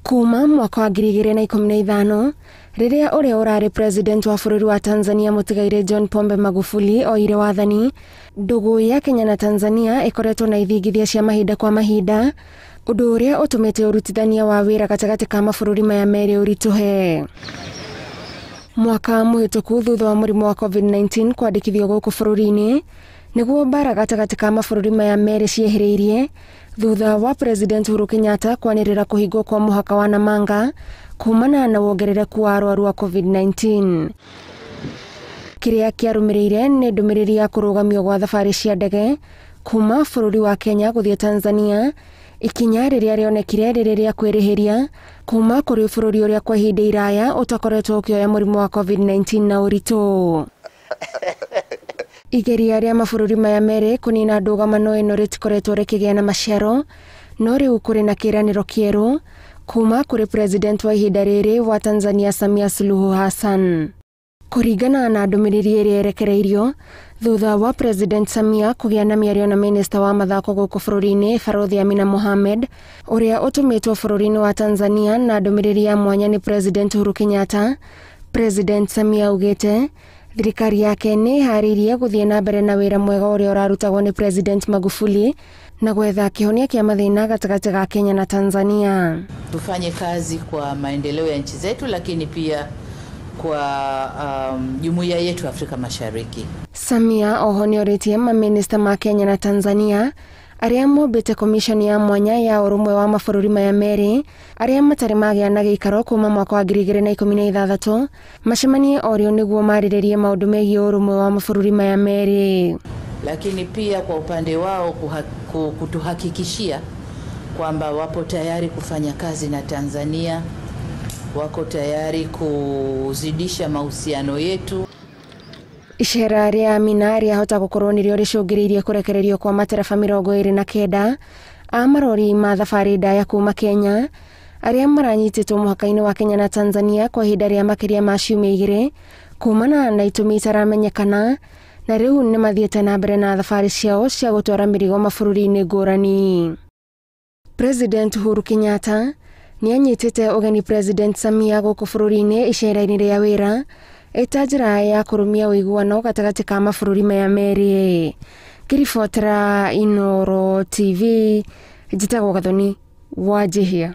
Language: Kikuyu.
Kuma mwaka wa 2015 rĩrĩa ũrĩa ũrarĩ president wa bũrũri wa Tanzania mũtigaire John Pombe Magufuli oire wathani, ndũgũ ya Kenya na Tanzania ĩkoretwo na ithingithia cia mahinda kwa mahinda, ũndũ ũrĩa ũtũmĩte ũrutithania wa wĩra gatagatĩ ka mabũrũri maya merĩ ũritũhe. Mwaka mũhĩtũku thutha wa mũrimũ wa COVID-19 kwandĩkithio gũkũ bũrũri-inĩ, nĩguo mbara gatagatĩ ka mabũrũri maya merĩ ciehĩrĩirie thutha wa President Uhuru Kenyatta kwanĩrĩra kũhingwo kwa mũhaka wa Namanga kumana na wongerereku wa arwaru a COVID-19. Kĩrĩa kĩarũmĩrĩire nĩ ndũmĩrĩri ya kũrũgamio gwa thabarĩ cia ndege kuma bũrũri wa Kenya gũthiĩ Tanzania, ikinya rĩrĩa rĩonekire rĩrĩ rĩa kwĩrĩhĩria kuma kũrĩ bũrũri ũrĩa kwa ihinda iraya ũtakoretwo ũkĩoya mũrimũ wa COVID-19 na ũritũ. Igeria rĩa mabũrũri maya merĩ kũnina ndũgamano ĩno rĩtikoretwo rĩkĩgĩa na maciaro, no rĩu kũrĩ na kĩĩranĩro kĩerũ kuma kũrĩ president wa ihinda rĩrĩ wa Tanzania Samia Suluhu Hassan. Kũringana na ndũmĩrĩri ĩrĩa ĩrekereirio thutha wa President Samia kũgĩa na mĩario na minista wa mathako gũkũ bũrũri-inĩ Barothi Amina Mohamed, ũrĩa ũtũmĩtwo bũrũri-inĩ wa Tanzania na ndũmĩrĩri ya mwanya nĩ President Uhuru Kenyatta, President Samia augĩte thirikari yake nĩ ĩharĩirie gũthiĩ na mbere na wĩra mwega ũrĩa ũrarutagwo nĩ President Magufuli na gwetha kĩhonia kĩa mathĩna gatagatĩ ga Kenya na Tanzania. Tufanye kazi kwa maendeleo ya nchi zetu, lakini pia kwa jumuiya yetu Afrika Mashariki. Samia oho nĩorĩtie maminista ma Kenya na Tanzania arĩa mombĩte komishoni ya mwanya ya ũrũmwe wa mabũrũri maya merĩ arĩa matarĩ magĩa na gĩikaro kuma mwaka wa 2016 macemanie orĩo nĩguo marĩrĩrie maũndũ megiĩ ũrũmwe wa mabũrũri maya merĩ. Lakini pia kwa upande wao kutuhakikishia kwamba wapo tayari kufanya kazi na Tanzania, wako tayari kuzidisha mahusiano yetu. Icera rĩa Amina rĩahota gũkorwo nĩrĩo rĩcũngĩrĩirie kũrekererio kwa matereba 29 a marori ma thabarĩ ndaya kuma Kenya arĩa maranyitĩtwo mũhaka-inĩ wa Kenya na Tanzania kwa ihinda rĩa makĩria ma ciumia igĩrĩ kumana na itũmi itaramenyekana, na rĩu nĩmathiĩte na mbere na thabarĩ ciao cia gũtwara mĩrigo mabũrũri-inĩ ngũrani. President Uhuru Kenyatta nĩanyitĩte ũgeni President Samia gũkũ bũrũri-inĩ icera-inĩ rĩa wĩra ĩta njĩra ya kũrũmia ũiguano gatagatĩ ka mabũrũri maya merĩ. Ngĩribotera Inooro TV, njĩtagwo Gathoni wa Njihia.